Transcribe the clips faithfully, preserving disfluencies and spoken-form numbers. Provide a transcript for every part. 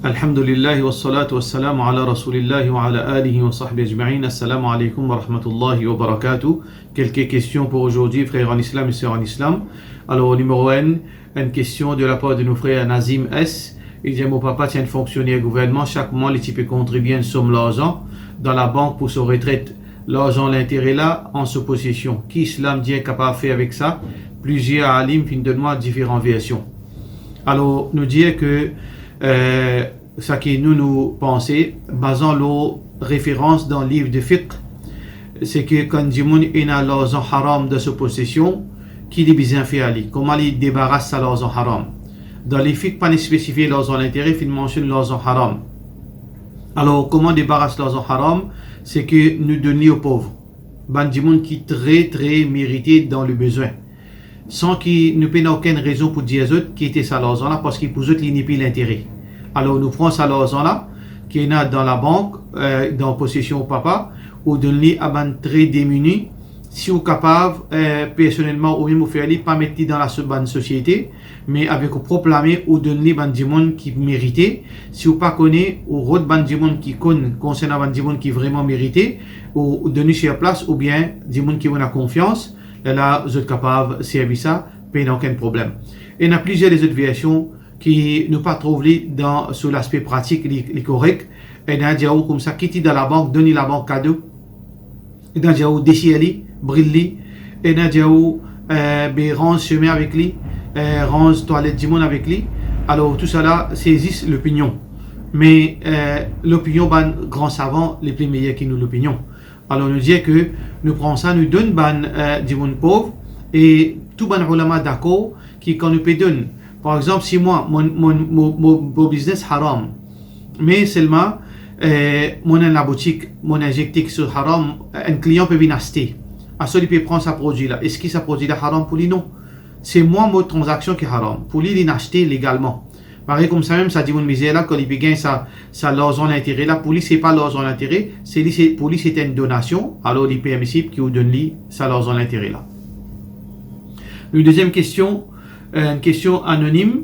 Alhamdulillah, wassalatu wassalamu ala Rasoulillah wa ala alihi wa sahbihi ajma'in. Assalamu alaikum wa rahmatullahi wa barakatuh. Quelques questions pour aujourd'hui, frères en islam et sœurs en islam. Alors, numéro un, une question de la part de nos frères Nazim S. Il dit, mo papa ti enn fonksioner gouvernman, chak mwa li ti pe kontribie enn som larzan dan labank pou so retret. Larzan lintere la an so posesion. Ki Islam dir kapav fer avek sa? Plizier alim finn donn mwa diferan version. Alor, nou dir ke, eh, sa ki nou, nou panse, bazan lor referans dan liv de fiqh, se ke kan dimoun ena larzan haram dan so posesion, ki li bizin fer li? Kouma li debaras sa larzan haram? Dan liv fiqh, pa inn spesifie larzan lintere, finn mansionn larzan haram. Alor, kouma debaras larzan haram? Se ke nou donn li o pov, bann dimoun ki tre, tre merite dan lebezwin, san ki nou pena okenn rezon pou dir zot kite sa larzan la, parski pou zot li nepli lintere. Alor, nou pran sa larzan la ki ena dan labank, eh, dan posesion papa, ou donn li a bann tre demini. Si ou kapav, eh, personelman, oubien ou fer li, pa met li dan la so-, bann sosiete, me avek ou prop lame, ou donn li bann dimoun ki merite. Si ou pa kone, ou rod bann dimoun ki konn konsernan bann dimoun ki vreman merite, ou, ou donn li sir plas, oubien dimoun ki ou ena konfians, lerla zot kapav servi sa, pena okenn problem. Ena plizier lezot version ki nou pa trouv li dan, sou laspe pratik, li, li korek. Ena dir ou koumsa, kit li dan labank, donn li labank kado. Ena dir ou desir li, bril li. Ena dir ou, eh, be ranz sime avek li, eh, ranz twalet dimoun avek li. Alor, tousala, se zis lopinion. Me, eh, lopinion bann gran savan, li pli meyer ki nou lopinion. Alor, nou dir ke nou pran sa, nou donn bann, eh, dimoun pov, e tou bann oulama dakor ki kan nou pe donn, par exanp, si mwa, mo, mo, mo, mo, mo biznes haram, me selman, eh, mo ena enn laboutik, mo inzekte kiksoz haram, enn klian pe vinn aste. Aster li pe pran sa prodwi la. Eski sa prodwi la haram pou li? Non. Se mwa mo tranzaksion ki haram. Pou li, li inn aste legalman. Parey koumsa mem, sa dimoun mizer la, kan li pe gagn sa, sa larzan lintere la, pou li, se pa larzan lintere, se li, se, pou li, se enn donasion, alor li permisib ki ou donn li sa larzan lintere la. Nou deziem kestion, eh, enn kestion anonim,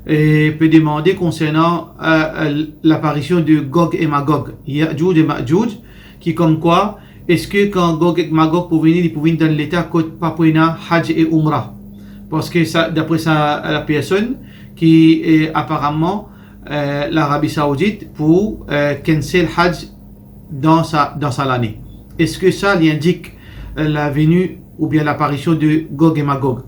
eh, pe demande konsernan, eh, eh, laparision de Gog e Magog, Ya'juj e Ma'juj, ki komkwa, eski kan Gog ek Magog pou vini, li pou vinn dan leta kot pa pou ena Haj e Oumra? Parski sa, dapre sa, lapersonn ki, eh, aparaman, eh, Larabi Saoudit pou, eh, cancel Haj dan sa, dan sa lane. Eski sa li indik, eh, laveni oubien laparision de Gog e Magog?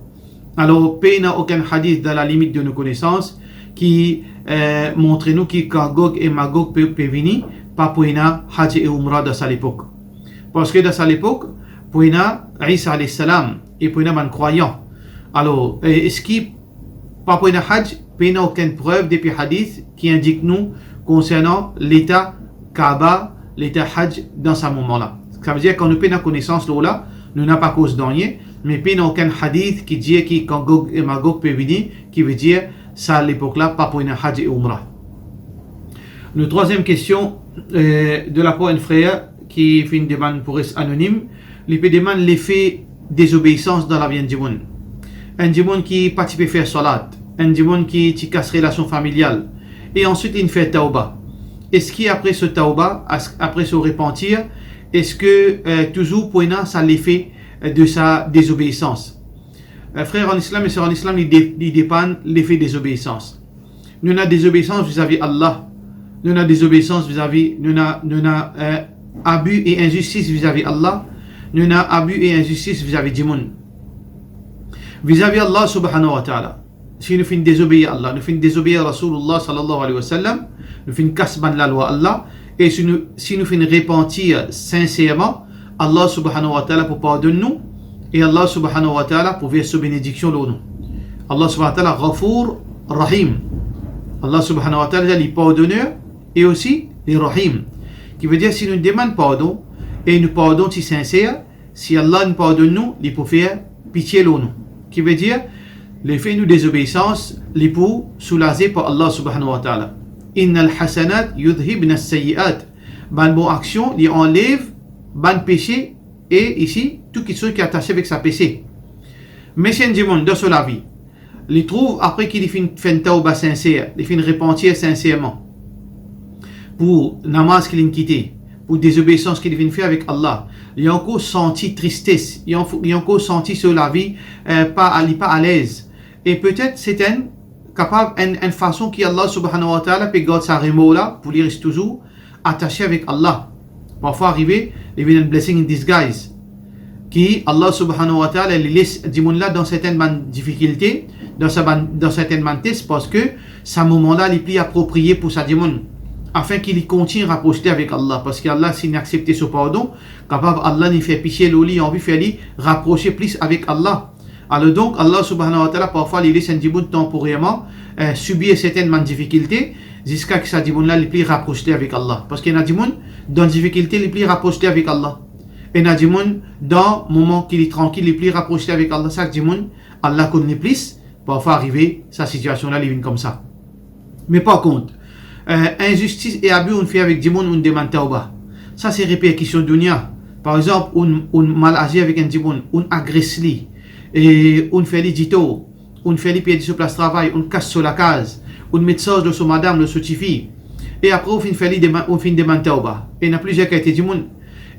Alor, pena okenn hadis dan lalimit de nou konesans ki, eh, montre nou ki kan Gog e Magog pe, pe vini, pa pou ena Haj e Oumra dan sa lepok. Parski dan sa lepok, pou ena Isa alayhi salam e pou ena bann krwayan. Alor, eh, eski pa pou ena Haj? Pena okenn prev depi hadis ki indik nou konsernan leta Kaaba, leta Haj dan sa moman la. Savedir kan nou pena konesans lor la, nou napa koz nanye, me pena okenn hadis ki dir ki kan Gog e Magog pe vini, ki vedir sa lepok la pa pou ena Haj e Oumra. Nou trwaziem kestion, eh, de lapar enn frer ki finn demann pou res anonim, li pe demann lefe dezobeisans dan lavi enn dimoun. Enn dimoun ki pa ti pe fer salat, enn dimoun ki ti kas relasion familial, e answit linn fer tawba. Eski apre so tawba, as-, apre so repantir, eski, eh, touzour pou ena sa lefe, eh, de sa dezobeisans? Eh, frer an Islam e ser an Islam, li de-, li depann lefe dezobeisans. Nou ena dezobeisans vizavi Allah. Nou ena dezobeisans vizavi, nou ena, nou ena, eh, abi e inzistis vizavi Allah. Nou ena abi e inzistis vizavi dimoun. Vizavi Allah subhanahu wa ta'ala, si nou finn dezobeir Allah, nou finn dezobeir Rasoulillah sallallahu alayhi wa sallam, nou finn kas bann lalwa Allah, e si nou, si nou finn repantir sinserman, Allah subhanahu wa ta'ala pou pardonn nou, e Allah subhanahu wa ta'ala pou vers so benediksion lor nou. Allah subhanahu wa ta'ala Ghafour Rahim. Allah subhanahu wa ta'ala li pardoner e osi li Rahim. Ki vedir si nou demann pardon e nou pardon ti sinser, si Allah inn pardonn nou, li pou fer pitie lor nou. Ki vedir, lefe nou dezobeisans, li pou soulaze par Allah subhanahu wa ta'ala. Innal hasanat yudhhibnas sayyi'at. Bann bon aksion, li anlev bann pese e isi tou kiksoz ki atase avek sa pese. Me si enn dimoun dan so lavi, li trouv apre ki li finn fer enn tawba sinser, li finn repantir sinserman, pou namaz ki linn kite, pou dezobeisans ki li finn fer avek Allah, li ankor santi tristes, li an-, li ankor santi so lavi, eh, pa, li pa alez. E petet se enn, kapav enn, enn fason ki Allah Subhanahu wa Ta'ala pe gard sa remor la pou li res touzour atase avek Allah. Parfwa arive, li vinn enn blessing in disguise. Ki Allah Subhanahu wa Ta'ala, li les dimoun la dan sertenn bann difikilte, dan sa bann, dan sertenn bann tes, parski sa moman la, li pli apropriye pou sa dimoun. Afin ki li kontign rapros li avek Allah, parski Allah, si li aksepte so pardon, kapav Allah, li fer pisie lor li, anvi fer li raprose plis avek Allah. Alor donk, Allah Subhanahu wa Ta'ala, parfwa, li les enn dimoun tanporerman, eh, sibir sertenn bann difikilte, ziska ki sa dimoun la, li pli rapros li avek Allah. Parski ena dimoun, dan difikilte, li pli rapros li avek Allah. Ena dimoun, dan moman ki li trankil, li pli rapros li avek Allah. Sak dimoun, Allah konn li plis, parfwa arive, sa sitiasion la, li vinn koumsa. Me par kont, eh, inzistis e abi ou'nn fer avek dimoun, ou'nn demann tawba. Sa se reperkision dounia. Par exanp, ou'nn, ou'nn mal azir avek enn dimoun, ou'nn agres li, e ou'nn fer li ditor, ou'nn fer li perdi so plas travay, ou'nn kas so lakaz, ou'nn met sarz lor so madam, lor so tifi. E apre ou finn fer li demann, ou finn demann tawba. Ena plizier kalite dimoun.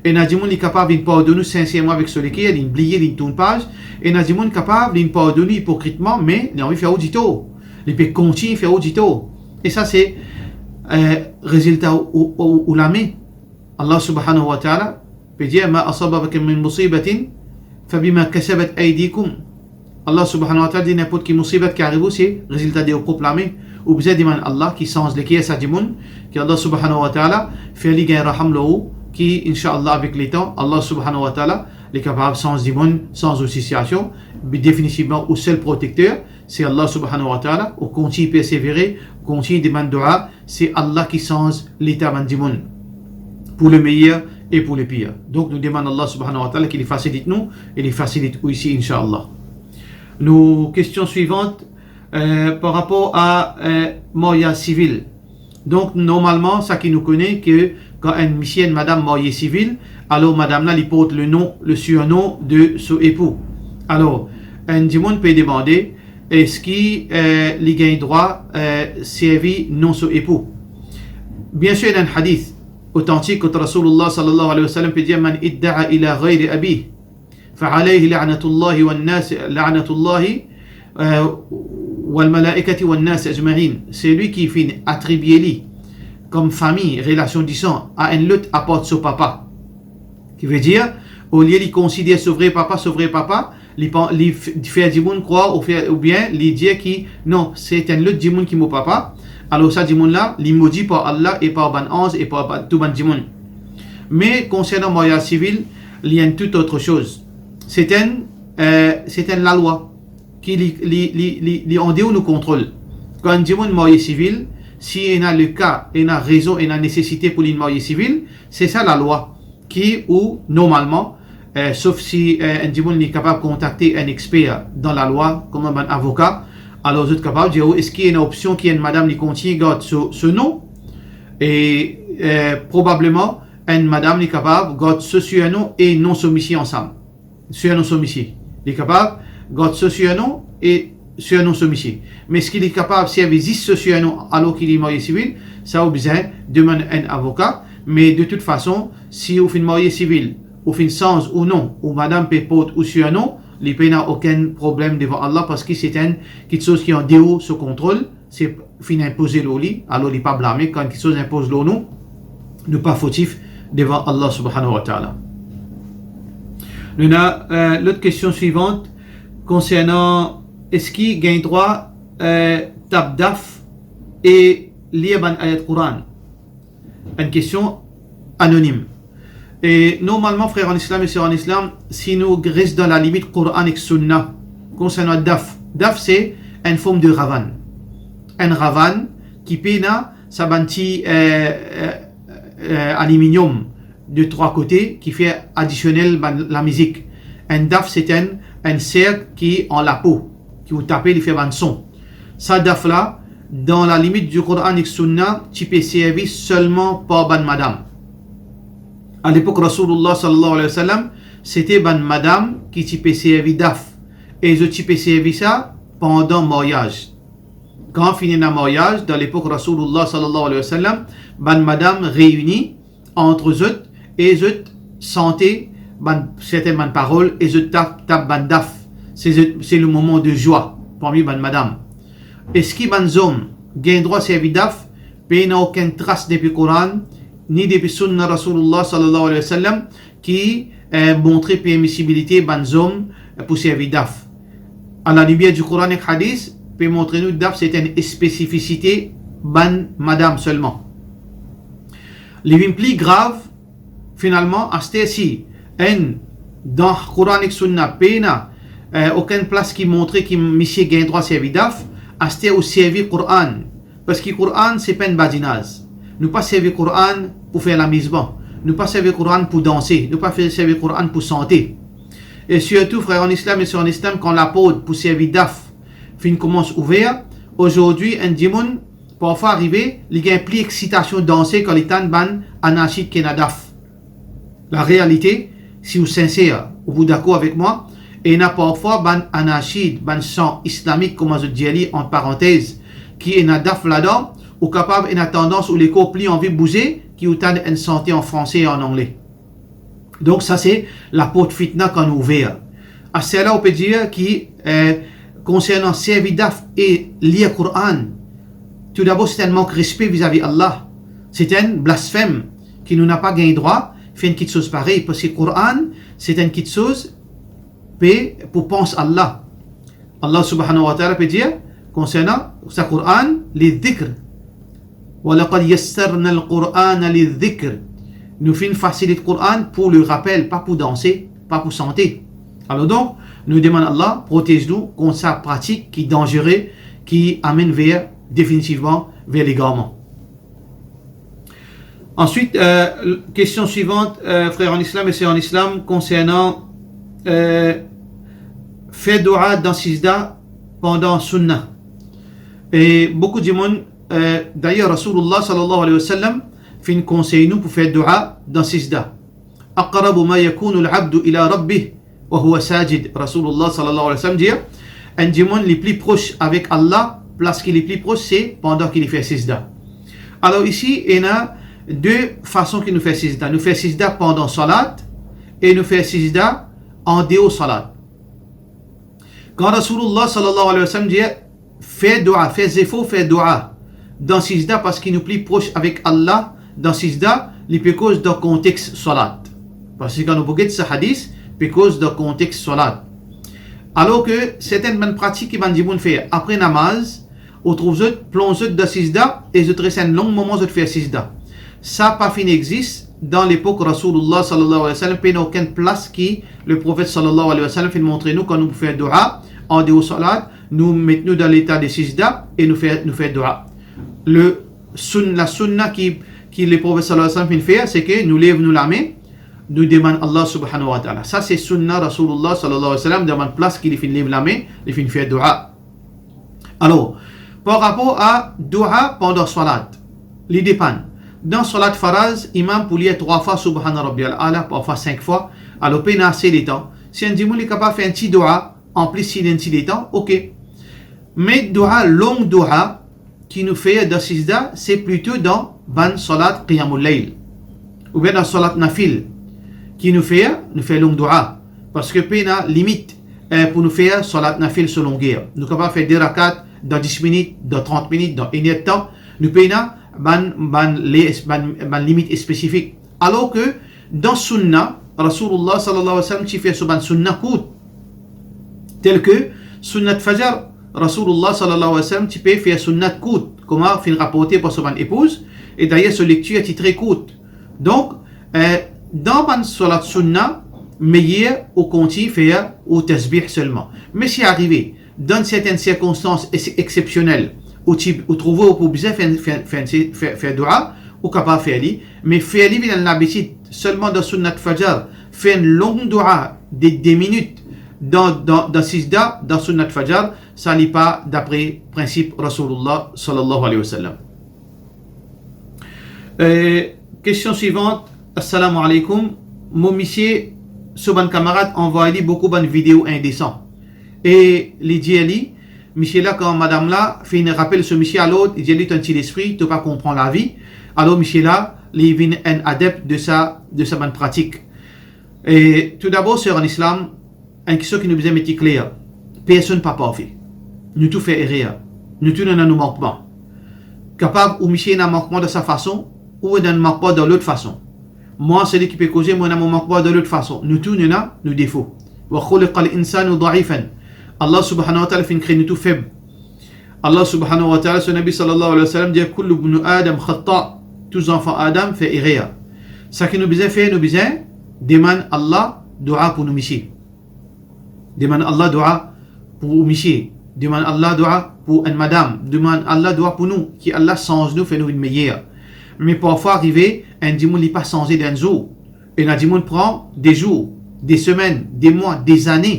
Ena dimoun li kapav vinn pardonn ou sinserman avek so leker, linn bliye, linn tourn paz. Ena dimoun kapav, linn pardonn ou ipokritman, me li anvi fer ou ditor. Li pe kontign fer ou ditor. E sa se, eh, rezilta ou, ou, ou, ou lame. Allah Subhanahu wa Ta'ala pe dir, "Ma asaba min musibatin, fabima kasabat aydikum." Allah Subhanahu wa Ta'ala dir, ninport ki musibat ki ariv ou, se rezilta de ou prop lame. Ou bizin demann Allah ki sanz leker sa dimoun, ki Allah Subhanahu wa Ta'ala fer li gagn raham lor ou, ki, inshallah, avek letan, Allah Subhanahu wa Ta'ala, li kapav sanz dimoun, sanz ou sitiasion. Bi-, definitivman, ou sel protekter, se Allah Subhanahu wa Ta'ala. Ou kontign persevere, kontign demann dua, se Allah ki sanz leta bann dimoun, pou le meyer e pou le pir. Donk, nou demann Allah Subhanahu wa Ta'ala ki li fasilit nou e li fasilit ou isi, inshallah. Nou, kestion swivant, eh, par rapor a, eh, maryaz sivil. Donk, normalman, sa ki nou kone, ke kan enn misie, enn madam marye sivil, alor madam la, li port le non, le surnom de so epou. Alor, enn dimoun pe demande, eski, eh, li gagn drwa, eh, servi non so epou? Biensir, ena enn hadith otantik kot Rasoulullah sallallahu alayhi wa sallam pe dir, "Man idda'a ila ghayri abih, fa alayhi la'natullahi wan nas, la'natullahi, eh, wal malaikati wan nas ajma'in." Selwi ki finn atribie li kom fami, relasion disan, a enn lot apar so papa. Ki ve dir, olie li konsider so vre papa, so vre papa, li pa, li f-, fer dimoun krwar ou fer, oubien li dir ki, "Non, se enn lot dimoun ki mo papa." Alor sa dimoun la, li modi par Allah e par bann anz e par ba-, tou bann dimoun. Me konsernan maryaz sivil, li enn tout autre chose. Se enn, eh, se enn lalwa ki li, li, li, li, li andeor nou kontrol. Kan enn dimoun marye sivil, si ena le ka, ena rezon, ena nesesite pou li marye sivil, se sa lalwa ki ou, normalman, eh, sof si, eh, enn dimoun li kapav kontakte enn exper dan lalwa, kouma bann avoka, alor zot kapav dir ou, eski ena opsion ki enn madam li kontign gard so, so non? E, eh, probableman, enn madam li kapav gard so surnom e non so misie ansam. Surnom so misie. Li kapav gard so surnom e surnom so misie. Me eski li kapav servi zis so surnom alor ki li marye sivil? Sa ou bizin demann enn avoka. Me de tout fason, si ou finn marye sivil, ou finn sanz ou non, ou madam pe port ou surnom, li pena okenn problem devan Allah, parski se enn kiksoz ki andeor so kontrol, se finn inpoze lor li, alor li pa blame. Kan kiksoz inpoz lor nou, nou pa fotif devan Allah Subhanahu wa Ta'ala. Nou ena, eh, lot kestion swivant konsernan eski gagn drwa, eh, tap daf e lir bann ayat Koran. Enn kestion anonim. E normalman, frer an Islam e ser an Islam, si nou res dan lalimit Koran ek Sunna, konsernan daf, daf se enn form de ravann. Enn ravann ki pena sa bann ti, eh, eh, eh, aliminiom de trwa kote ki fer adisionel bann lamizik. Enn daf se enn, enn serk ki an lapo, ki ou tape, li fer bann son. Sa daf la, dan lalimit di Koran ek Sunna, ti pe servi selman par bann madam. A lepok Rasoulullah sallallahu alayhi wa sallam, sete bann madam ki ti pe servi daf, e zot ti pe servi sa pandan maryaz. Kan finn ena maryaz, dan lepok Rasoulillah sallallahu alayhi wa sallam, bann madam reyini ant zot e zot sante bann, sertin bann parol e zot tap, tap bann daf. Se, se le moman de zwa parmi bann madam. Eski bann zom gagn drwa servi daf? Pena okenn tras depi Koran, ni depi Sunna Rasoulillah sallallahu alayhi wa sallam ki, eh, montre permisibilite bann zom, eh, pou servi daf. A la limier di Koran ek Hadis, pe montre nou daf se enn spesifisite bann madam selman. Li vinn pli grav, finalman, aster si enn dan Koran ek Sunna pena, eh, okenn plas ki montre ki misie gagn drwa servi daf, aster ou servi Koran, parski Koran se pa enn badinaz. Nou pa servi Koran pou fer lamizman. Nou pa servi Koran pou danse. Nou pa fer, servi Koran pou sante. E sirtou, frer an Islam e ser an Islam, kan laport pou servi daf finn koumans ouver, azordi enn dimoun parfwa arive, li gagn pli exitasion danse kan li tann bann anashid ki ena daf. La realite, si ou sinser, ou pou dakor avek mwa, ena parfwa bann anashid, bann san islamik, kouma zot dir li ant parantez, ki ena daf ladan, ou kapav ena tandans ou lekor pli anvi bouze ki ou tann enn sante an franse e an angle. Donk sa se laport fitna kan ouver. Aster la ou pe dir ki, eh, konsernan servi daf e lir Koran, toudabor se enn mank respe vizavi Allah. Se enn blasfem ki nou napa gagn drwa fer enn kitsoz parey, parski Koran se enn kitsoz pe pou pans Allah. Allah subhanahu wa ta'ala pe dir konsernan sa Koran, li dhikr. Wa laqad yassarna al-Qur'ana lidh-dhikr. Nou finn fasilit Koran pou le rapel, pa pou danse, pa pou sante. Alor donk, nou demann Allah protez nou kont sa pratik ki danzere, ki amenn ver, definitivman, ver legarman. Answit, eh, kestion swivant, eh, frer an Islam e ser an Islam, konsernan, eh, fer doua dan sizda pandan sunna. E boukou dimoun, eh, dayer Rasoulillah sallallahu alayhi wa sallam finn konsey nou pou fer doua dan sizda. Aqrabu ma yakunu al-abdu ila rabbih wa huwa sajid. Rasoulillah sallallahu alayhi wa sallam dir, enn dimoun li pli pros avek Allah, plas ki li pli pros se pandan ki li fer sizda. Alor isi, ena de fason ki nou fer sizda. Nou fer sizda pandan salat e nou fer sizda andeor salat. Kan Rasoulillah sallallahu alayhi wa sallam dir, fer doua, fer zefor fer doua dan sizda, parski nou pli pros avek Allah dan sizda, li pe koz dan kontex salat. Parski kan nou pou get sa hadis, pe koz dan kontex salat. Alor ki sertin bann pratik ki bann dimoun fer apre namaz, ou trouv zot plonz zot dan sizda e zot res enn long moman zot fer sizda. Sa pa finn exis dan lepok Rasoulillah sallallahu alayhi wa sallam, pena okenn plas ki Leprofet sallallahu alayhi wa sallam finn montre nou kan nou pou fer doua andeor salat, nou met nou dan leta de sizda e nou fer, nou fer doua. Le sunn-, la sunna ki, ki Leprofet sallallahu alayhi wa sallam finn fer, se ki nou lev nou lame, nou demann Allah subhanahu wa ta'ala. Sa se sunna Rasoulillah sallallahu alayhi wa sallam, dan bann plas ki li finn lev lame, li finn fer doua. Alor, par rapor a doua pandan salat, li depann. Dan salat faraz, imam pou lir trwa fwa Subhana Rabbiyal A'la, parfwa sink fwa, alor pena ase letan. Si enn dimoun li kapav fer enn ti doua, anplis si li ena enn ti letan, oke. Me doua, long doua, ki nou fer dan sizda, se plito dan bann salat qiyamul layl. Oubien dan salat nafil, ki nou fer, nou fer long doua. Parski pena limit, eh, pou nou fer salat nafil so longer. Nou kapav fer de rakat dan dis minit, dan trant minit, dan enn er tan. Nou pena bann, bann, le, bann, bann limit spesifik. Alor ki dan sunna, Rasoulillah sallallahu alayhi wa sallam ti fer so bann sunna kourt. Tel ki sunnat fajar, Rasoulillah sallallahu alayhi wa sallam ti pe fer sunnat kourt, kouma finn raporte par so bann epouz, e dayer so lektir ti tre kourt. Donk, eh, dan bann salat sunna, meyer ou kontign fer ou tasbih selman. Me si arive, dan sertin sirkonstans ex-, exsepsionel, ou ti, ou trouve ou pou bizin fer, fer, fer, fer, fer doua, ou kapav fer li, me fer li vinn enn labitid selman dan sunnat fajar, fer enn long doua de de minit dan, dan, dan sizda, dan sunnat fajar, sa li pa dapre prinsip Rasoulillah sallallahu alayhi wa sallam. Eh, kestion swivant. Assalamu alaykum. Mo misie, so bann kamarad anvway li boukou bann video indesan. E li dir li, misie la, kan madam la finn rapel so misie alord, li dir li, to enn ti lespri, to pa konpran lavi. Alor misie la, li vinn enn adept de sa, de sa bann pratik. E toudabor, ser an Islam, enn kistion ki nou bizin met kler, personn pa parfe. Nou tou fer erer. Nou tou nou ena nou mankman. Kapav ou misie ena mankman dan sa fason, ou ena mankman dan lot fason. Mwa, seli ki pe koze, mo ena mo mankman dan lot fason. Nou tou nou ena nou defo. Wa khuliqal insanu da'ifan. Allah subhanahu wa ta'ala finn kre nou tou feb. Allah subhanahu wa ta'ala, so Nabi sallallahu alayhi wa sallam dir, kullu ibnu Adam khata, tou zanfan Adam fer erer. Seki nou bizin fer, nou bizin demann Allah doua pou nou misie. Demann Allah doua pou ou misie. Demann Allah doua pou enn madam. Demann Allah doua pou nou, ki Allah sanz nou, fer nou vinn meyer. Me parfwa arive, enn dimoun li pa sanze dan enn zour. Ena dimoun pran de zour, de semenn, de mwa, de zane.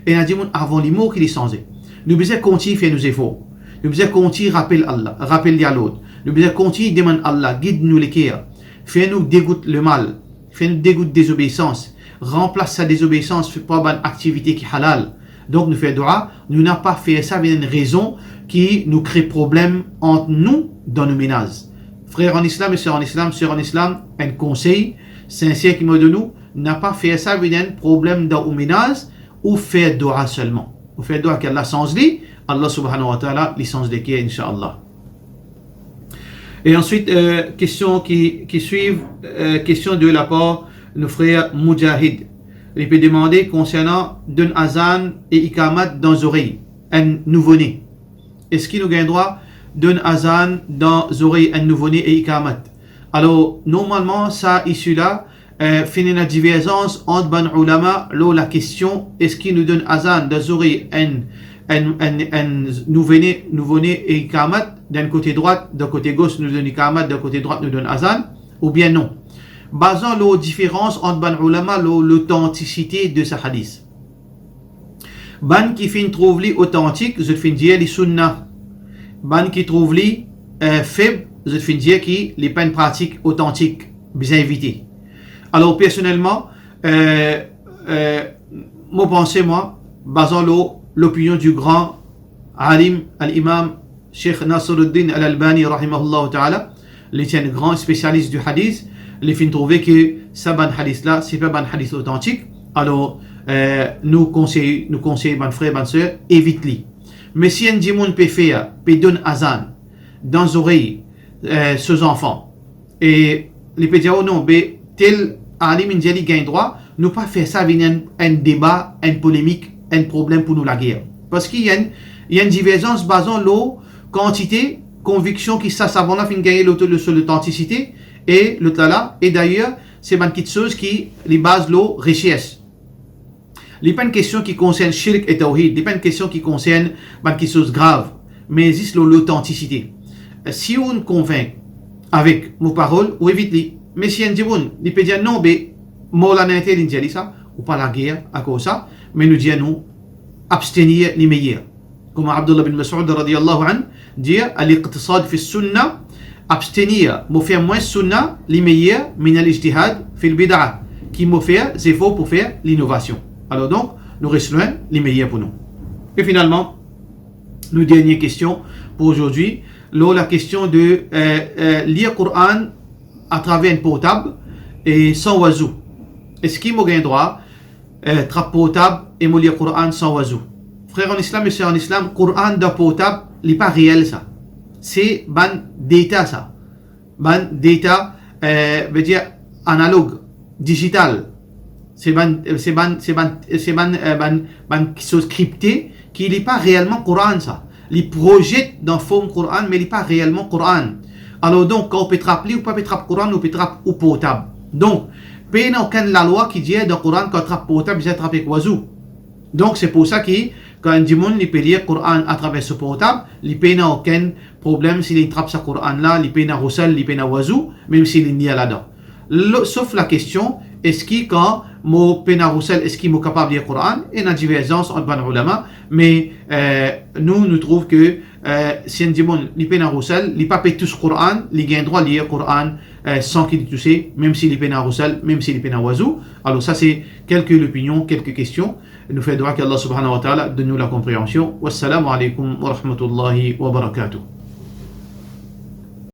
Ena dimoun avan li mor ki li sanze. Nou bizin kontign fer nou zefor. Nou bizin kontign rapel Allah, rapel li alord. Nou bizin kontign demann Allah gid nou leker, fer nou degout lemal, fer nou degout dezobeisans, ranplas sa dezobeisans par bann aktivite ki halal. Donk nou fer doua, nou napa fer sa vinn enn rezon ki nou kre problem ant nou dan nou menaz. Frer an Islam e ser an Islam, ser an Islam, enn konsey sinser ki mo donn ou, napa fer sa vinn enn problem dan ou menaz, ou fer doua selman. Ou fer doua ki Allah sanz li, Allah subhanahu wa ta'ala li sanz leker, inshallah. E answit, euh, kestion ki, ki swiv, euh, kestion de lapar nou frer Mujahid. Li pe demande konsernan donn azan e ikamat dan zorey enn nouvone. Eski nou gagn drwa donn azan dan zorey enn nouvone e ikamat? Alor, normalman, sa isi la, eh, finn ena diverzans ant bann oulama lor lakestion, eski nou donn azan dan zorey enn, enn, enn, enn nouvone, nouvone e ikamat, dan kote drwat, dan kote gos nou donn ikamat, dan kote drwat nou donn azan, oubien non? Bazan lor diferans ant bann oulama lor lotantisite de sa hadis. Bann ki finn trouv li otantik, zot finn dir li sunna. Bann ki trouv li, eh, feb, zot finn dir ki li pa enn pratik otantik, bizin evite. Alor, personelman, eh, eh, mo panse, mwa, bazan lor lopinion di gran alim, al-Imam Sheikh Nasiruddin Al-Albani, rahimahullahu ta'ala, li ti enn gran spesialis di hadis, li finn trouve ki sa bann hadis la, se pa bann hadis otantik. Alor, eh, nou konsey, nou konsey bann frer, bann ser, evit li. Me si enn dimoun pe fer, pe donn azan dan zorey, eh, so zanfan, e li pe dir, "Oh non, be tel alim inn dir li gagn drwa," nou pa fer sa vinn enn, enn deba, enn polemik, enn problem pou nou lager. Parski ena enn, ena enn diverzans bazan lor kantite konviksion ki sa savan la finn gagne lor, lor so lotantisite e lot la la. E dayer, se bann kitsoz ki li baz lor resers. Li pa enn kestion ki konsern shirk e tawhid, li pa enn kestion ki konsern bann kitsoz grav, me zis lor lotantisite. Si ou'nn konvink avek mo parol, ou evit li. Me si enn dimoun, li pe dir, "Non, be Mawlana entel inn dir li sa," ou pa lager akoz sa, me nou dir nou abstenir li meyer. Kouma Abdullah bin Mas'ud radiyallahu anhu dir, "Al-iqtisad fi sunna", abstenir, mo fer mwins sunna, li meyer min al-ijtihad fil bid'a, ki mo fer zefor pou fer linovasion. Alor donk, nou res lwin li meyer pou nou. E finalman, nou dernie kestion pou azordi, lor lakestion de, eh, eh, lir Koran atraver enn portab e san wazou. Eski mo gagn drwa, eh, trap portab e mo lir Koran san wazou? Frer an Islam e ser an Islam, Koran dan portab, li pa reel sa. Se bann data sa. Bann data, eh, vedir analog, digital. Se bann, se bann, se bann, se bann, eh, bann, bann kitsoz kripte ki li pa reelman Koran sa. Li prozet dan form Koran, me li pa reelman Koran. Alor donk, kan ou pe trap li, ou pa pe trap Koran, ou pe trap ou portab. Donk, pena okenn lalwa ki dir dan Koran, kan trap portab, bizin trap ek wazou. Donk, se pou sa ki, kan enn dimoun, li pe lir Koran atraver so portab, li pena okenn problem si li trap sa Koran la, li pena rosel, li pena wazou, mem si li lir ladan. Lo-, sof lakestion, eski kan mo pena rosel, eski mo kapav lir Koran? Ena diverzans ant bann oulama, me, eh, nou, nou trouv ki, eh, si enn dimoun, li pena rosel, li pa pe tous Koran, li gagn drwa lir Koran eh, san ki li touse, mem si li pena rosal, mem si li pena wazou. Alor sa se kelke lopinion, kelke kestion. Nou fer dwa ki Allah subhanahu wa ta'ala donn nou lakonpreansion. Wassalamu alaikum wa rahmatullahi wa barakatuh.